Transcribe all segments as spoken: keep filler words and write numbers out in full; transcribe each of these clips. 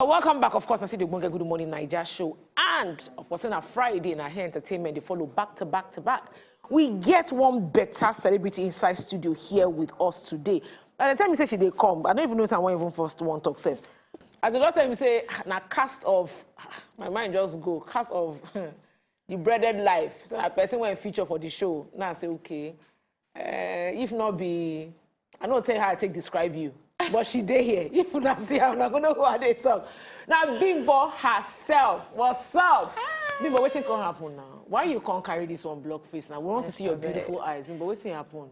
Welcome back, of course, na still the Ogbonge Good Morning Naija show. And, of course, on a Friday, na here entertainment dey follow back to back to back. We get one better celebrity inside studio here with us today. By the time you say she dey come, I don't even know if I wan even first wan talk sef. As the doctor tell me say, "Ah, na cast of," my mind just go, "Cast of the breaded life." So na person wey feature for the show. Now I say, "Okay. Eh, if not be, I no tell you how I take describe you." But she dey here. If una see her, una go know who I dey talk. Now Bimbo herself. What's up? Bimbo, wetin come happen now? Why you come carry this one block face now? We want to see your beautiful eyes. Bimbo, wetin happen?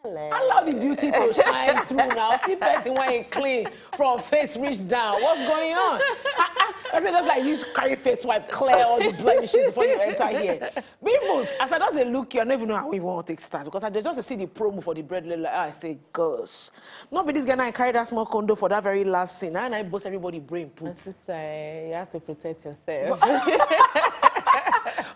Hello. Allow the beauty to shine through now. See person wey clean from face reach down. What's going on? Ah, ah, I say just like you carry face wipe, clear all the blemishes before you enter here. Bimbos, as I just dey look you, I don't even know how we want to take start because I just see the promo for the bread. Like, I say, "Gosh, no be this guy now carry that small condo for that very last scene." And I boss everybody brain put. My sister, eh, you have to protect yourself.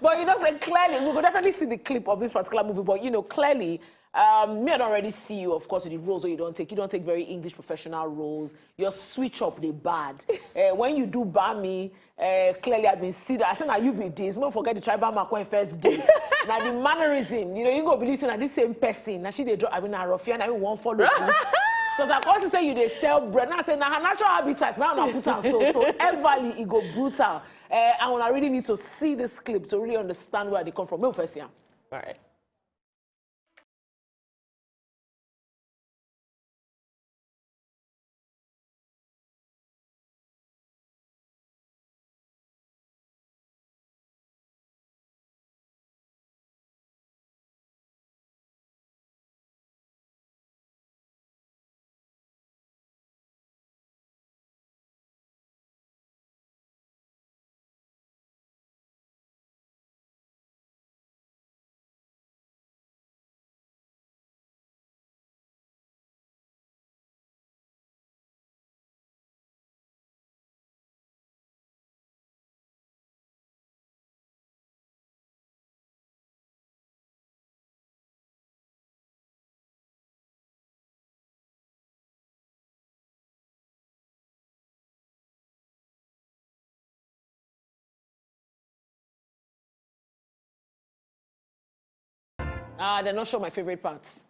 But you know, say clearly, we could definitely see the clip of this particular movie. But you know, clearly, um, me, I don't already see you, of course, with the roles that you don't take. You don't take very English professional roles. Your switch up, they bad. Uh, when you do Bami, uh, clearly, I've been see that. I said, "Now you be this." Don't forget the tribal mark when first day. Now the mannerism, you know, you go believe say na this same person. Now she dey draw. I mean, Arofia, I mean, one follow. So that person say you dey sell bread. Now I say, "Now her natural habitat. Now I put am so." So Everly, it go brutal. Uh, and I really need to see this clip to really understand where they come from. Me first, yeah. All right. Ah, they're not sure my favorite parts.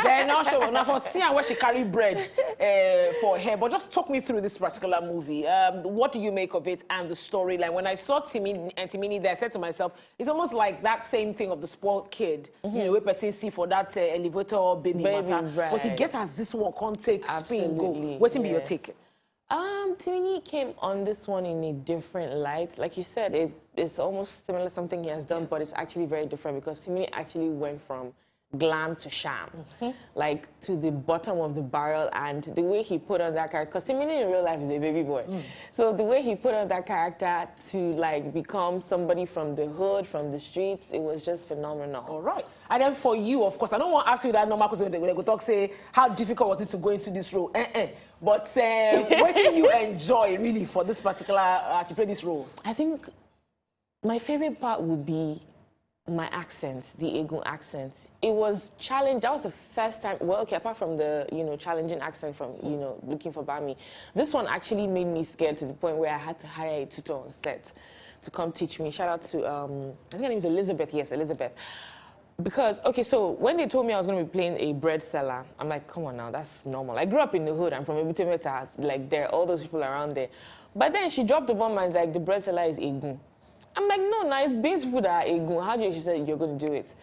They're not sure. Now, for see and where she carry bread uh, for her. But just talk me through this particular movie. Um, what do you make of it and the storyline? When I saw Timmy and Timini there, I said to myself, it's almost like that same thing of the spoiled kid. Mm-hmm. You know, where person see for that uh, elevator baby, baby matter. Right. But he gets as this one can't take spin go. Waiting be your take. Um, Timini came on this one in a different light. Like you said, it, it's almost similar something he has done, yes, but it's actually very different because Timini actually went from glam to sham, mm-hmm, like to the bottom of the barrel, and the way he put on that character, because Timini in real life is a baby boy, mm, so the way he put on that character to like become somebody from the hood, from the streets, it was just phenomenal. All right. And then for you, of course, I don't want to ask you that normal question. They go talk say, how difficult was it to go into this role? Eh, eh. But uh, what do you enjoy really for this particular uh, to play this role? I think my favorite part would be my accent, the Egun accent. It was challenged. That was the first time. Well, okay, apart from the you know challenging accent from you know looking for Bami, this one actually made me scared to the point where I had to hire a tutor on set to come teach me. Shout out to um, I think her name is Elizabeth. Yes, Elizabeth. Because okay, so when they told me I was going to be playing a bread seller, I'm like, come on now, that's normal. I grew up in the hood. I'm from Ebute Metta. Like there are all those people around there. But then she dropped the bomb and like the bread seller is Egun. I'm like, no, no, it's beans people that are Egun. How do you? She said, you're going to do it.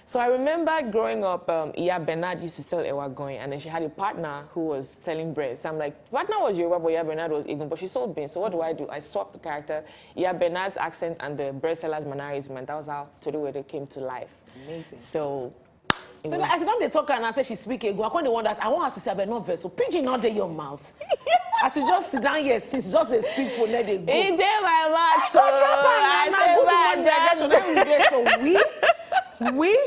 So I remember growing up, um, Iya Bernard used to sell Ewa going, and then she had a partner who was selling bread. So I'm like, partner was Yoruba, but Iya Bernard was Egun, but she sold beans. So what do I do? I swapped the character, Iya Bernard's accent and the bread seller's mannerism, and that was how Todewedo came to life. Amazing. So So as I don dey talk and I say she speak Egun, I come dey wonder, I wan ask you say, abeg no vex, so pidgin no dey your mouth. As you just sit down here since, just dey speak for let dey go. E dey my mouth. So drop am na good woman generation. Every day so we, we.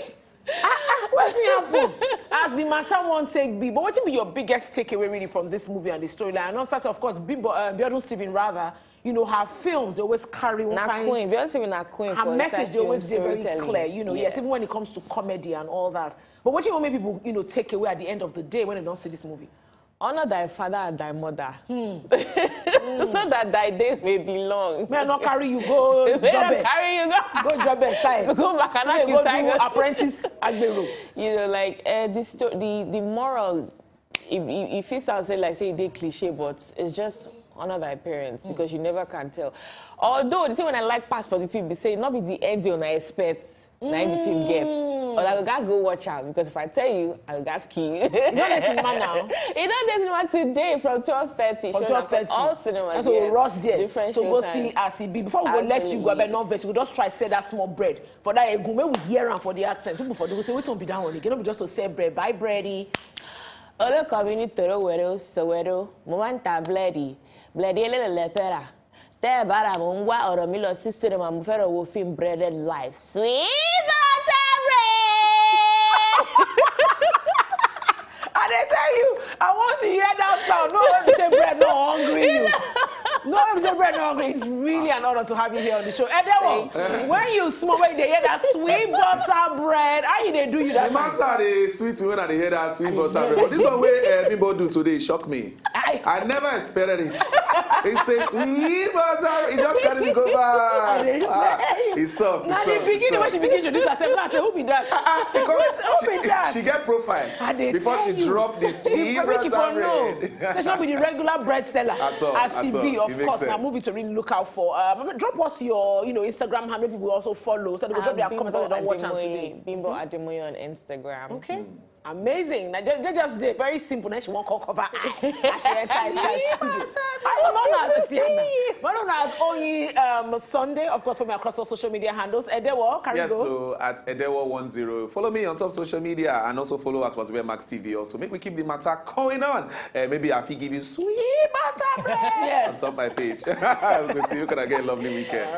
Ah, ah, wetin happen? As the matter wan take be, but wetin be your biggest takeaway really from this movie and the storyline? I know, of course, Bimbo, uh, Biodun Stephen rather, you know, her films, they always carry one na kind queen. Beyonce be na queen. Her for message, they always dey very clear. You know, yes, even when it comes to comedy and all that. But what you want make people, you know, take away at the end of the day when they don't see this movie? Honor thy father and thy mother, so that thy days may be long. May I not carry you go May not Jobe. Carry you go. Go Jobe side. Go back and Say ask go you side. Do apprentice agbero. You know, like uh, the, sto- the the moral. If, if, if it sounds like say they cliche, but it's just honor thy parents because you never can tell. Although the thing when I like pass for the film, they say not be the end on I expect. Now the film gets. Or like, guys, go watch out because if I tell you, I will guys kill you. You know the cinema now. It don't dey cinema today from twelve thirty. From Showing across twelve thirty. All cinemas. That's what we Yes. Rush there. Different So go showtimes. See as it be. Before we go let you go, Absolutely. But not vex. We just try sell that small bread for that egun. May we hear am for the accent. People for the go say, "Which one be that one again?" No be just to sell bread, buy bready. Olóko mi ní Tòró wẹ̀rẹ̀ ó sọ wẹ̀rẹ̀ ó, mo máa ń ta búrẹ́dì, búrẹ́dì eléyìí lè fẹ́ rà. Tẹ́ ẹ bá ra, mò ń wá ọ̀rọ̀ mi lọ sí cinema, mo fẹ́ lọ wo film Breaded Life. Sweet butter bread! I dey tell you, I want to hear that sound. No one be say bread no hungry you. No one be say bread no hungry. It's really an honor to have you here on the show. Edewo, when you small, when they hear that sweet butter bread, how you dey do you that The time? Matter dey sweet me when I dey hear that sweet butter bread. But this one wey uh, Bimbo do today shock me. I never expected it. It's a sweet butter. It just carry me go back. Ah, it's soft. It's Now soft. the It's beginning when soft. She begin to do, I said, "I say, who be that?" Ah, because Who be she, that? She get profile I dey before tell she you. Drop the sweet Before you butter for no. bread. So she not be the regular bread seller. At all, As at it all. be, of It makes course. Now sense. Movie to really look out for. Um, drop us your, you know, Instagram handle. People will also follow. So they go drop their comments. They don't watch am today. Bimbo Ademoye on Instagram. Okay. Amazing. Now, just, just, just dey very simple. Now she won't call cover. Eye. Now she enter inside studio. I don't know how to see her now. But no, now at only um, Sunday, of course, from across all social media handles. Edewo, carry Yes, go. So at Edewo one zero. Follow me on top social media and also follow at Wazobia Max T V also. Make we keep the matter going on. Uh, maybe I fit give you sweet butter bread Yes. On top my page. We'll see you. Can I get a lovely weekend?